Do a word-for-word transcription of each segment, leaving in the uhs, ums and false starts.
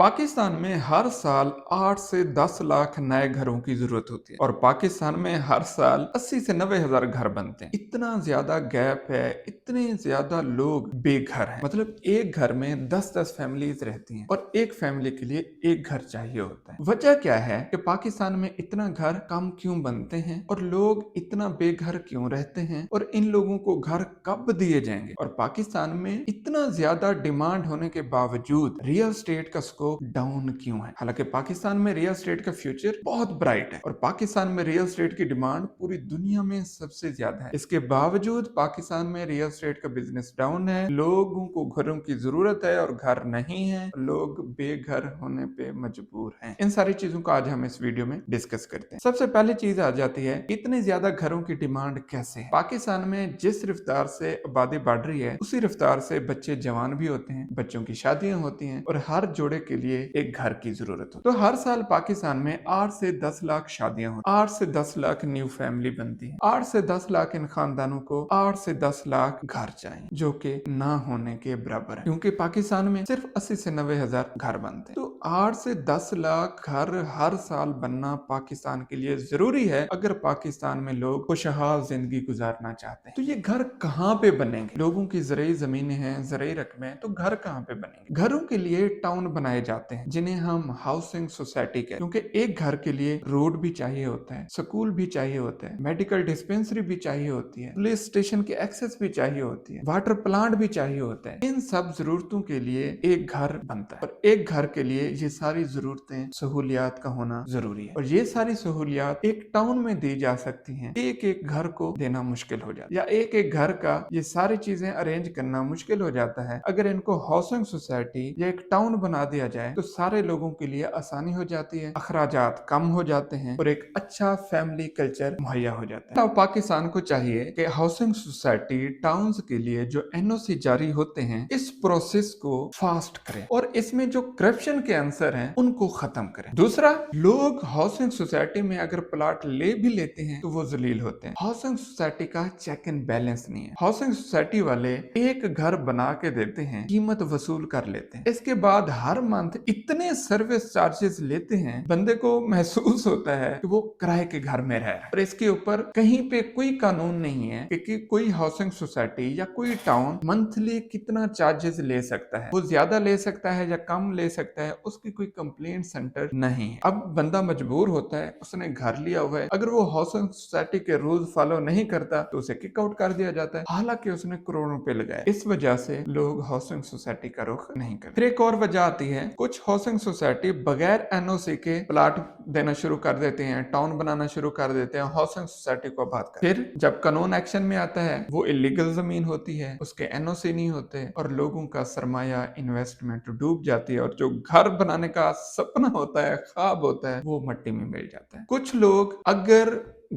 پاکستان میں ہر سال آٹھ سے دس لاکھ نئے گھروں کی ضرورت ہوتی ہے اور پاکستان میں ہر سال اسی سے نوے ہزار گھر بنتے ہیں۔ اتنا زیادہ گیپ ہے، اتنے زیادہ لوگ بے گھر ہیں۔ مطلب، ایک گھر میں دس دس فیملیز رہتی ہیں اور ایک فیملی کے لیے ایک گھر چاہیے ہوتا ہے۔ وجہ کیا ہے کہ پاکستان میں اتنا گھر کم کیوں بنتے ہیں اور لوگ اتنا بے گھر کیوں رہتے ہیں اور ان لوگوں کو گھر کب دیے جائیں گے؟ اور پاکستان میں اتنا زیادہ ڈیمانڈ ہونے کے باوجود ریئل اسٹیٹ کا اسکوپ ڈاؤن کیوں ہے؟ حالانکہ پاکستان میں ریئل اسٹیٹ کا فیوچر بہت برائٹ ہے اور پاکستان میں ریئل اسٹیٹ کی ڈیمانڈ پوری دنیا میں سب سے زیادہ ہے۔ اس کے باوجود پاکستان میں ریئل اسٹیٹ کا بزنس ڈاؤن ہے، لوگوں کو گھروں کی ضرورت ہے اور گھر نہیں ہے، لوگ بے گھر ہونے پہ مجبور ہیں۔ ان ساری چیزوں کو آج ہم اس ویڈیو میں ڈسکس کرتے ہیں۔ سب سے پہلی چیز آ جاتی ہے، اتنے زیادہ گھروں کی ڈیمانڈ کیسے ہے؟ پاکستان میں جس رفتار سے آبادی بڑھ رہی ہے، اسی رفتار سے بچے جوان بھی ہوتے ہیں، بچوں کی شادیاں ہوتی ہیں اور ہر جوڑے کے لیے ایک گھر کی ضرورت ہوتی ہے۔ تو ہر سال پاکستان میں آٹھ سے دس لاکھ شادیاں ہوتی ہیں، آٹھ سے دس لاکھ نیو فیملی بنتی ہیں، آٹھ سے دس لاکھ ان خاندانوں کو آٹھ سے دس لاکھ گھر چاہیے، جو کہ نہ ہونے کے برابر ہے، کیونکہ پاکستان میں صرف اسی سے نوے ہزار گھر بنتے ہیں۔ تو آٹھ سے دس لاکھ گھر ہر سال بننا پاکستان کے لیے ضروری ہے، اگر پاکستان میں لوگ خوشحال زندگی گزارنا چاہتے ہیں۔ تو یہ گھر کہاں پہ بنیں گے؟ لوگوں کی زرعی زمینیں ہیں، زرعی رقبے ہیں، تو گھر کہاں پہ بنیں گے؟ گھروں کے لیے ٹاؤن بنائے جاتے ہیں، جنہیں ہم ہاؤسنگ سوسائٹی کہتے ہیں، کیونکہ ایک گھر کے لیے روڈ بھی چاہیے ہوتا ہے، سکول بھی چاہیے ہوتا ہے، میڈیکل ڈسپنسری بھی چاہیے ہوتی ہے، پولیس اسٹیشن کی ایکسس بھی چاہیے ہوتی ہے، واٹر پلانٹ بھی چاہیے ہوتا ہے۔ ان سب ضرورتوں کے لیے ایک گھر بنتا ہے اور ایک گھر کے لیے یہ ساری ضرورتیں، سہولیات کا ہونا ضروری ہے۔ اور یہ ساری سہولیات ایک ٹاؤن میں دی جا سکتی ہیں، ایک ایک گھر کو دینا مشکل ہو جاتا ہے، یا ایک ایک گھر کا یہ ساری چیزیں ارینج کرنا مشکل ہو جاتا ہے۔ اگر ان کو ہاؤسنگ سوسائٹی یا ایک ٹاؤن بنا دیا جائے تو سارے لوگوں کے لیے آسانی ہو جاتی ہے، اخراجات کم ہو جاتے ہیں اور ایک اچھا فیملی کلچر مہیا ہو جاتا ہے۔ تو پاکستان کو چاہیے کہ ہاؤسنگ سوسائٹی، ٹاؤنز کے لیے جو این او سی جاری ہوتے ہیں، اس پروسیس کو فاسٹ کریں اور اس میں جو کرپشن کے عنصر ہیں، ان کو ختم کریں۔ دوسرا، لوگ ہاؤسنگ سوسائٹی میں اگر پلاٹ لے بھی لیتے ہیں تو وہ ذلیل ہوتے ہیں۔ ہاؤسنگ سوسائٹی کا چیک اینڈ بیلنس نہیں ہے۔ ہاؤسنگ سوسائٹی والے ایک گھر بنا کے دیتے ہیں، قیمت وصول کر لیتے ہیں۔ اس کے بعد ہر منتھ اتنے سروس چارجز لیتے ہیں، بندے کو محسوس ہوتا ہے کہ وہ کرائے کے گھر میں رہ رہا ہے۔ اور اس کے اوپر کہیں پہ کوئی قانون نہیں ہے کہ، کہ کوئی ہاؤسنگ سوسائٹی یا کوئی ٹاؤن منتھلی کتنا چارجز لے سکتا ہے، وہ زیادہ لے سکتا ہے یا کم لے سکتا ہے، اس کی کوئی کمپلینٹ سینٹر نہیں ہے۔ اب بندہ مجبور ہوتا ہے، اس نے گھر لیا ہوا ہے، اگر وہ ہاؤسنگ سوسائٹی کے رولز فالو نہیں کرتا تو اسے کک آؤٹ کر دیا جاتا ہے، حالانکہ اس نے کروڑوں روپے لگائے۔ اس وجہ سے لوگ ہاؤسنگ سوسائٹی کا رخ نہیں کرتے۔ پھر ایک اور وجہ آتی ہے، کچھ ہاؤسنگ سوسائٹی بغیر این او سی کے پلاٹ دینا شروع کر دیتے ہیں، ٹاؤن بنانا شروع کر دیتے ہیں، ہاؤسنگ سوسائٹی کو آباد کر۔ پھر جب قانون ایکشن میں آتا ہے، وہ الیگل زمین ہوتی ہے، اس کے این او سی نہیں ہوتے اور لوگوں کا سرمایہ، انویسٹمنٹ ڈوب جاتی ہے اور جو گھر بنانے کا سپنا ہوتا ہے، خواب ہوتا ہے، وہ مٹی میں مل جاتا ہے۔ کچھ لوگ اگر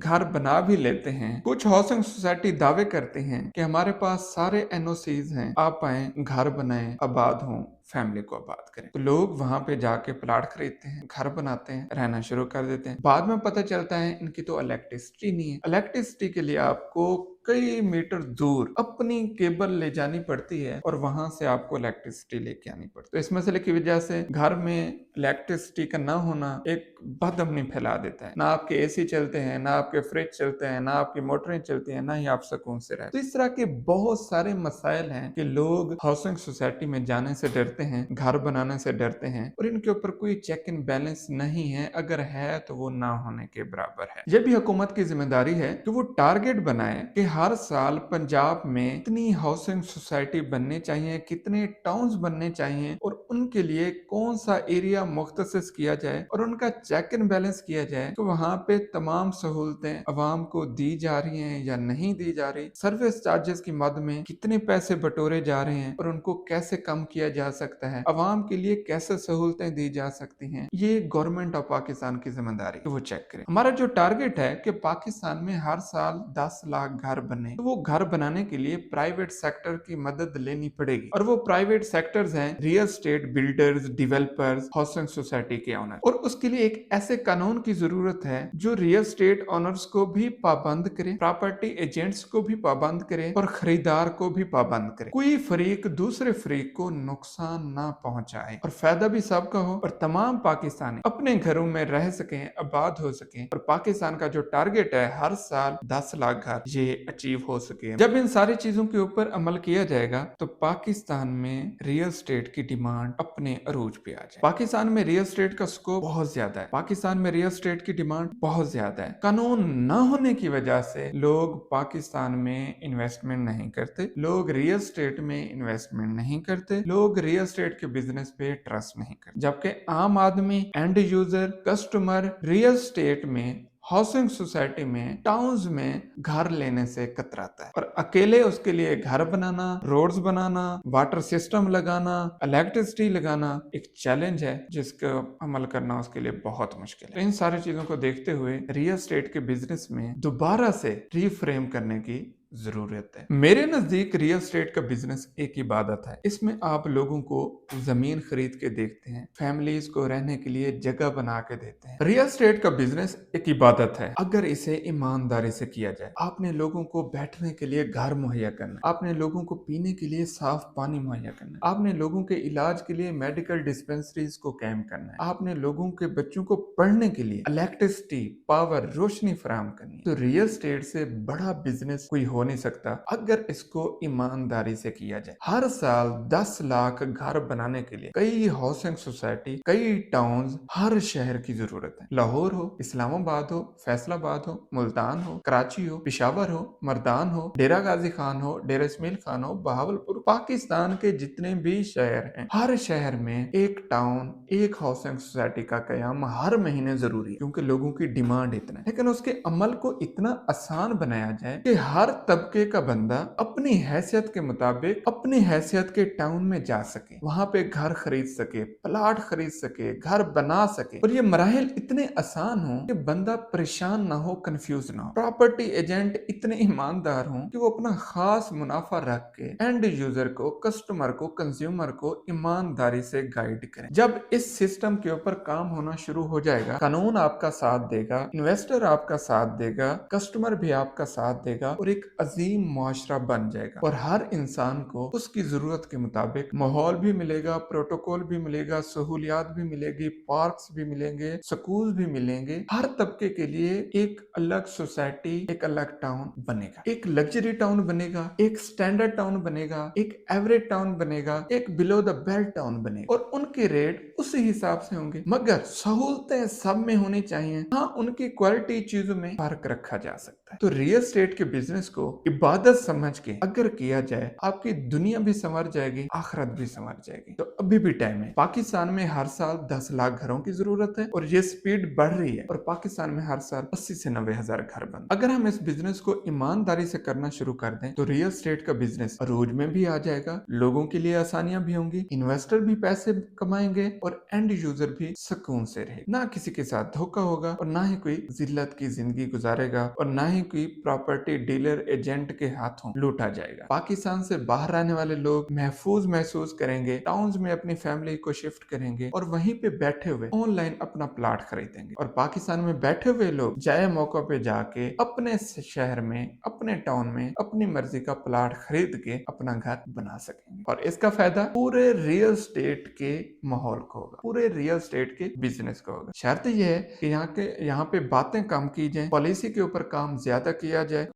گھر بنا بھی لیتے ہیں، کچھ ہاؤسنگ سوسائٹی دعوے کرتے ہیں کہ ہمارے پاس سارے این او سیز ہیں، آپ آئیں، گھر بنائیں، آباد ہوں، فیملی کو آباد کریں۔ تو لوگ وہاں پہ جا کے پلاٹ خریدتے ہیں، گھر بناتے ہیں، رہنا شروع کر دیتے ہیں۔ بعد میں پتہ چلتا ہے ان کی تو الیکٹریسٹی نہیں ہے۔ الیکٹریسٹی کے لیے آپ کو کئی میٹر دور اپنی کیبل لے جانی پڑتی ہے اور وہاں سے آپ کو الیکٹریسٹی لے کے آنی پڑتی ہے۔ تو اس مسئلے کی وجہ سے گھر میں الیکٹریسٹی کا نہ ہونا ایک بد امنی پھیلا دیتا ہے۔ نہ آپ کے اے سی چلتے ہیں، نہ آپ کے فریج چلتے ہیں، نہ آپ کی موٹریں چلتی ہیں، نہ ہی آپ سکون سے رہتے۔ تو اس طرح کے بہت سارے مسائل ہیں کہ لوگ ہاؤسنگ سوسائٹی میں جانے سے ڈرتے ہیں، گھر بنانے سے ڈرتے ہیں اور ان کے اوپر کوئی چیک اینڈ بیلنس نہیں ہے، اگر ہے تو وہ نہ ہونے کے برابر ہے۔ یہ بھی حکومت کی ذمہ داری ہے کہ وہ ٹارگٹ بنائے کہ ہر سال پنجاب میں کتنی ہاؤسنگ سوسائٹی بننی چاہیے، کتنے ٹاؤنز بننے چاہیے اور ان کے لیے کون سا ایریا مختص کیا جائے اور ان کا چیک اینڈ بیلنس کیا جائے کہ وہاں پہ تمام سہولتیں عوام کو دی جا رہی ہیں یا نہیں دی جا رہی، سروس چارجز کی مد میں کتنے پیسے بٹورے جا رہے ہیں اور ان کو کیسے کم کیا جا سکتا ہے، عوام کے لیے کیسے سہولتیں دی جا سکتی ہیں۔ یہ گورنمنٹ آف پاکستان کی ذمہ داری ہے کہ وہ چیک کرے۔ ہمارا جو ٹارگٹ ہے کہ پاکستان میں ہر سال دس لاکھ گھر بنے، تو وہ گھر بنانے کے لیے پرائیویٹ سیکٹر کی مدد لینی پڑے گی اور وہ پرائیویٹ سیکٹرز ہیں ریئل اسٹیٹ بلڈرز، ڈیولپرز، ہاؤسنگ سوسائٹی کے اونر۔ اور اس کے لیے ایک ایسے قانون کی ضرورت ہے جو ریئل اسٹیٹ اونرز کو بھی پابند کرے، پراپرٹی ایجنٹس کو بھی پابند کرے اور خریدار کو بھی پابند کرے۔ کوئی فریق دوسرے فریق کو نقصان نہ پہنچائے اور فائدہ بھی سب کا ہو اور تمام پاکستانی اپنے گھروں میں رہ سکیں، آباد ہو سکیں اور پاکستان کا جو ٹارگٹ ہے ہر سال دس لاکھ گھر، یہ اچیو ہو سکے۔ جب ان ساری چیزوں کے اوپر عمل کیا جائے گا تو پاکستان میں ریئل اسٹیٹ کی ڈیمانڈ اپنے عروج پہ آ جائے۔ پاکستان میں ریئل اسٹیٹ کا اسکوپ بہت زیادہ ہے۔ پاکستان میں ریئل اسٹیٹ کی ڈیمانڈ بہت زیادہ ہے۔ قانون نہ ہونے کی وجہ سے لوگ پاکستان میں انویسٹمنٹ نہیں کرتے، لوگ ریئل اسٹیٹ میں انویسٹمنٹ نہیں کرتے، لوگ ریئل اسٹیٹ کے بزنس پہ ٹرسٹ نہیں کرتے، جبکہ عام آدمی، اینڈ یوزر، کسٹمر ریئل اسٹیٹ میں، ہاؤسنگ سوسائٹی میں، ٹاؤنز میں گھر لینے سے کتراتا ہے اور اکیلے اس کے لیے گھر بنانا، روڈز بنانا، واٹر سسٹم لگانا، الیکٹریسٹی لگانا ایک چیلنج ہے جس کو عمل کرنا اس کے لیے بہت مشکل ہے۔ تو ان ساری چیزوں کو دیکھتے ہوئے ریئل اسٹیٹ کے بزنس میں دوبارہ سے ری فریم کرنے کی ضرورت ہے۔ میرے نزدیک ریئل اسٹیٹ کا بزنس ایک عبادت ہے۔ اس میں آپ لوگوں کو زمین خرید کے دیکھتے ہیں، فیملیز کو رہنے کے لیے جگہ بنا کے دیتے ہیں۔ ریئل اسٹیٹ کا بزنس ایک عبادت ہے اگر اسے ایمانداری سے کیا جائے۔ آپ نے لوگوں کو بیٹھنے کے لیے گھر مہیا کرنا ہے، آپ نے لوگوں کو پینے کے لیے صاف پانی مہیا کرنا ہے، آپ نے لوگوں کے علاج کے لیے میڈیکل ڈسپنسریز کو قائم کرنا ہے، آپ نے لوگوں کے بچوں کو پڑھنے کے لیے الیکٹریسٹی، پاور، روشنی فراہم کرنی ہے۔ تو ریئل اسٹیٹ سے بڑا بزنس کوئی ہو نہیں سکتا اگر اس کو ایمانداری سے کیا جائے۔ ہر سال دس لاکھ گھر بنانے کے لیے کئی ہاؤسنگ سوسائٹی، کئی ٹاؤنز، ہر شہر کی ضرورت ہے۔ لاہور ہو، اسلام آباد ہو، فیصل آباد ہو، ملتان ہو، کراچی ہو، پشاور ہو، مردان ہو، ڈیرہ غازی خان ہو، ڈیرہ اسماعیل خان ہو، بہاول پور، پاکستان کے جتنے بھی شہر ہیں، ہر شہر میں ایک ٹاؤن، ایک ہاؤسنگ سوسائٹی کا قیام ہر مہینے ضروری ہے، کیونکہ لوگوں کی ڈیمانڈ اتنا ہے۔ لیکن اس کے عمل کو اتنا آسان بنایا جائے کہ ہر طبقے کا بندہ اپنی حیثیت کے مطابق اپنی حیثیت کے ٹاؤن میں جا سکے، وہاں پہ گھر خرید سکے، پلاٹ خرید سکے، گھر بنا سکے، اور یہ مراحل اتنے آسان ہوں کہ بندہ پریشان نہ ہو، کنفیوز نہ ہو۔ پراپرٹی ایجنٹ اتنے ایماندار ہوں کہ وہ اپنا خاص منافع رکھ کے اینڈ یوزر کو، کسٹمر کو، کنزیومر کو ایمانداری سے گائیڈ کریں۔ جب اس سسٹم کے اوپر کام ہونا شروع ہو جائے گا، قانون آپ کا ساتھ دے گا، انویسٹر آپ کا ساتھ دے گا، کسٹمر بھی آپ کا ساتھ دے گا اور ایک عظیم معاشرہ بن جائے گا اور ہر انسان کو اس کی ضرورت کے مطابق ماحول بھی ملے گا، پروٹوکول بھی ملے گا، سہولیات بھی ملے گی، پارکس بھی ملیں گے، سکولز بھی ملیں گے۔ ہر طبقے کے لیے ایک الگ سوسائٹی، ایک الگ ٹاؤن بنے گا، ایک لگژری ٹاؤن بنے گا، ایک اسٹینڈرڈ ٹاؤن بنے گا، ایک ایوریج ٹاؤن بنے گا، ایک بلو دا بیلٹ ٹاؤن بنے گا اور ان کے ریٹ اسی حساب سے ہوں گے، مگر سہولتیں سب میں ہونی چاہیے۔ ہاں، ان کی کوالٹی چیزوں میں فرق رکھا جا سکتا ہے۔ تو ریئل اسٹیٹ کے بزنس کو عبادت سمجھ کے اگر کیا جائے، آپ کی دنیا بھی سنور جائے گی، آخرت بھی سنور جائے گی۔ تو ابھی بھی ٹائم ہے۔ پاکستان میں ہر سال دس لاکھ گھروں کی ضرورت ہے اور یہ سپیڈ بڑھ رہی ہے اور پاکستان میں ہر سال اسی سے نوے ہزار گھر بنتے ہیں۔ اگر ہم اس بزنس کو ایمانداری سے کرنا شروع کر دیں تو ریئل اسٹیٹ کا بزنس عروج میں بھی آ جائے گا، لوگوں کے لیے آسانیاں بھی ہوں گی، انویسٹر بھی پیسے کمائیں گے اور اینڈ یوزر بھی سکون سے رہے، نہ کسی کے ساتھ دھوکا ہوگا اور نہ ہی کوئی ذلت کی زندگی گزارے گا اور نہ ہی کوئی پراپرٹی ڈیلر ایجنٹ کے ہاتھوں لوٹا جائے گا۔ پاکستان سے باہر رہنے والے لوگ محفوظ محسوس کریں گے، ٹاؤنز میں اپنی فیملی کو شفٹ کریں گے اور وہیں پہ بیٹھے ہوئے آن لائن اپنا پلاٹ خریدیں گے اور پاکستان میں بیٹھے ہوئے لوگ جائے موقع پہ جا کے اپنے شہر میں، اپنے ٹاؤن میں اپنی مرضی کا پلاٹ خرید کے اپنا گھر بنا سکیں گے اور اس کا فائدہ پورے ریئل اسٹیٹ کے ماحول کو ہوگا، پورے ریئل اسٹیٹ کے بزنس کو ہوگا۔ شرط یہ ہے کہ یہاں کے، یہاں پہ باتیں کم کی جائیں، پالیسی کے اوپر کام زیادہ کیا جائے۔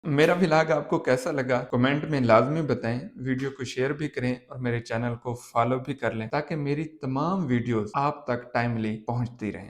میرا ولاگ آپ کو کیسا لگا، کمنٹ میں لازمی بتائیں، ویڈیو کو شیئر بھی کریں اور میرے چینل کو فالو بھی کر لیں تاکہ میری تمام ویڈیوز آپ تک ٹائملی پہنچتی رہیں۔